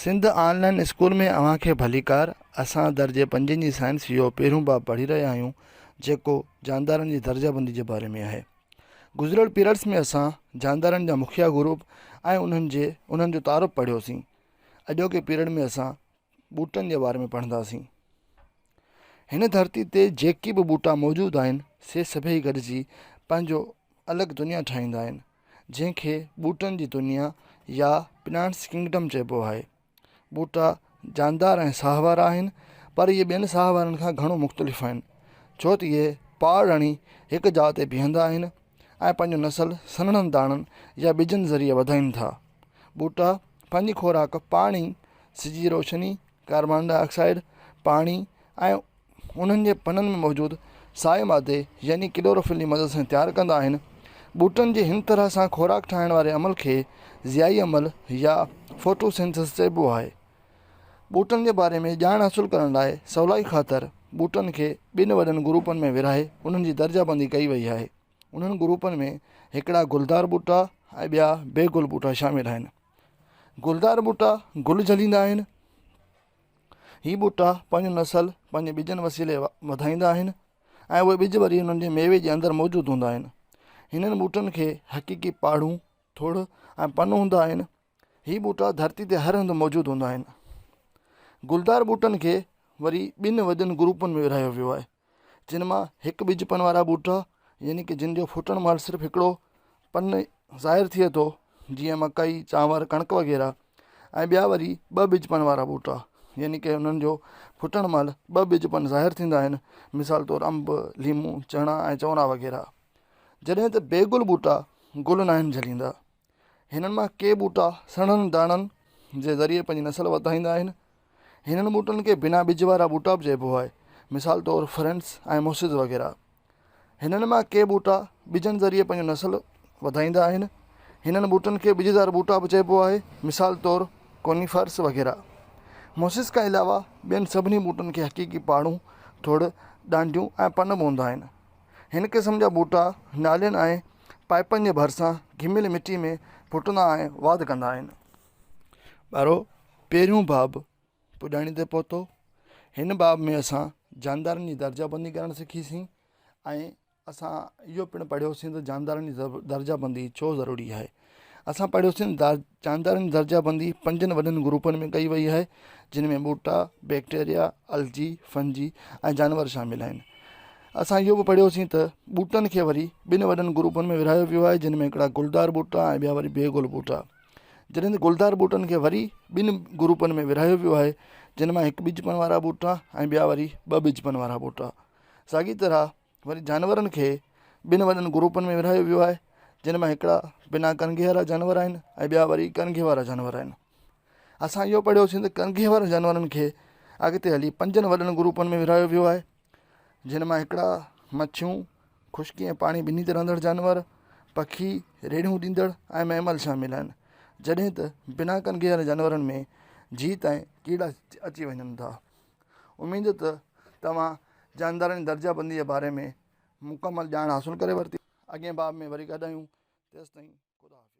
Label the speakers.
Speaker 1: سنڌ آن line school ۾ اوهان کي ڀليڪار. اسان درجي پنجين جي سائنس جو پهريون باب پڙهي رهيا آهيون جيڪو جاندارن جي درجه بندي جي باري ۾ آهي. گذريل پيريڊس ۾ اسان جاندارن جا مکيه گروپ ۽ انهن جي انهن جو تعارف پڙهيوسين. اڄوڪي پيريڊ ۾ اسان ٻوٽن جي باري ۾ پڙهنداسين. هن ڌرتي تي جيڪي به ٻوٽا موجود آهن سي سڀئي گڏجي پنهنجو الڳ دنيا ٺاهيندا آهن. جنهن کي ٻوٽن جي دنيا يا پلانٽس ڪنگڊم چئبو آهي. ٻوٽا جاندار ۽ ساهوارا آهن پر اهي ٻين ساهوارن کان گهڻو مختلف آهن ڇو ته اهي پاڙ هڻي هڪ جاء تي بيهندا آهن ۽ پنهنجو نسل سنهڙن داڻن يا ٻجن ذريعي وڌائين ٿا. ٻوٽا پنهنجي خوراڪ پاڻي، سج جي روشني، ڪاربان ڊاء آڪسائيڊ، پاڻي ۽ انهن جي پنن ۾ موجود سائي مادي يعني ڪلوروفل جي مدد سان تيار ڪندا آهن. ٻوٽن جي هن طرح سان خوراڪ ٺاهڻ واري عمل کي ضيائي عمل يا فوٽوسنٿس چئبو آهي. ٻوٽن جي باري ۾ ڄاڻ حاصل ڪرڻ لاء سولائي خاطر ٻوٽن کي ٻن وڏن گروپن ۾ ورهائي انهن جي درجه بندي ڪئي وئي آهي. انهن گروپن ۾ هڪڙا گلدار ٻوٽا ۽ ٻيا بي گل ٻوٽا شامل آهن. گلدار ٻوٽا گل جهليندا آهن. هي ٻوٽا پنهنجو نسل پنهنجي ٻجن وسيلي وڌائيندا آهن ۽ اهي ٻج وري انهن جي ميوي جي اندر موجود هوندا آهن. هنن ٻوٽن کي حقيقي پاڙون، ٿڙ ۽ پن هوندا آهن. هي ٻوٽا ڌرتي تي هر هنڌ موجود هوندا آهن. گلدار ٻوٽن کي وري ٻن وڏن گروپن ۾ ورهايو ويو آهي. جن مان هڪ ٻج پن وارا ٻوٽا يعني ڪه جن جو ڦٽڻ مهل صرف هڪڙو پن ظاهر ٿئي ٿو جيئن مڪئي چانور ڪڻڪ وغيره ۽ ٻيا وري ٻه ٻج پن وارا ٻوٽا يعني ڪه انهن جو ڦٽڻ مهل ٻه ٻج پن ظاهر ٿيندا آهن مثال طور انب ليمو چڻا ۽ چونرا وغيره جڏهن ته بي گل ٻوٽا گل ناهن جهليندا هنن مان ڪي ٻوٽا سنهڙن داڻن جي ذريعي پنهنجي نسل وڌائيندا آهن. هنن ٻوٽن کي بنا ٻج وارا ٻوٽا به چئبو آهي. مثال طور فرنس ۽ موسز وغيره. هنن مان ڪي ٻوٽا ٻجن ذريعي پنهنجو نسل وڌائيندا آهن. هنن ٻوٽن کي ٻجدار ٻوٽا به چئبو آهي. مثال طور ڪونيفرس وغيره. موسز کان علاوه ٻين سڀني ٻوٽن کي حقيقي پاڙون، ٿڙ، ڏانڊيون ۽ پن به هوندا آهن. هن قسم جا ٻوٽا نالين ۽ پائيپن جي ڀرسان گهميل مٽي ۾ ڦٽندا ۽ واڌ ڪندا آهن. ٻارو پهريون باب پڄاڻي تي پهتو. هن باب ۾ اسان جاندارن جي درجه بندي ڪرڻ سکيسين ۽ اسان اهو پڻ پڙهيوسين ته جاندارن جي درجه بندي ڇو ضروري آهي. اسان پڙهيوسين ته جاندارن جي درجه بندي پنجن وڏن گروپن ۾ ڪئي وئي آهي جن ۾ ٻوٽا، بيڪٽيريا، الجي، فنجي ۽ جانور شامل آهن. اسان اهو به پڙهيوسين ته ٻوٽن کي وري ٻن وڏن گروپن ۾ ورهايو ويو آهي جن ۾ هڪڙا گلدار ٻوٽا ۽ ٻيا وري بي گل ٻوٽا. جڏهن ته گلدار ٻوٽن کي وري ٻن گروپن ۾ ورهايو ويو آهي جن مان هڪ ٻج پن وارا ٻوٽا ۽ ٻيا وري ٻه ٻج پن وارا ٻوٽا. ساڳي طرح وري جانورن کي ٻن وڏن گروپن ۾ ورهايو ويو آهي جن مان هڪڙا بنا ڪنگهي وارا جانور آهن ۽ ٻيا وري ڪنگهي وارا جانور آهن. اسان اهو پڙهيوسين ته ڪنگهي وارن جانورن کي اڳتي هلي پنجن وڏن گروپن ۾ ورهايو ويو آهي جن مان هڪڙا مڇيون، خشڪي ۽ پاڻي ٻنهي تي رهندڙ جانور، پکي، ريڙهيون ڏيندڙ ۽ ميمل شامل آهن. جڏهن ته بنا ڪنگهي وارن جانورن ۾ جيت ۽ ڪيڙا اچي وڃن ٿا. اميد ته توهان جاندارن جي درجه بندي جي باري ۾ مڪمل ڄاڻ حاصل ڪري ورتي. اڳئين باب ۾ وري گڏ آهيون تيستائين خدا حافظ.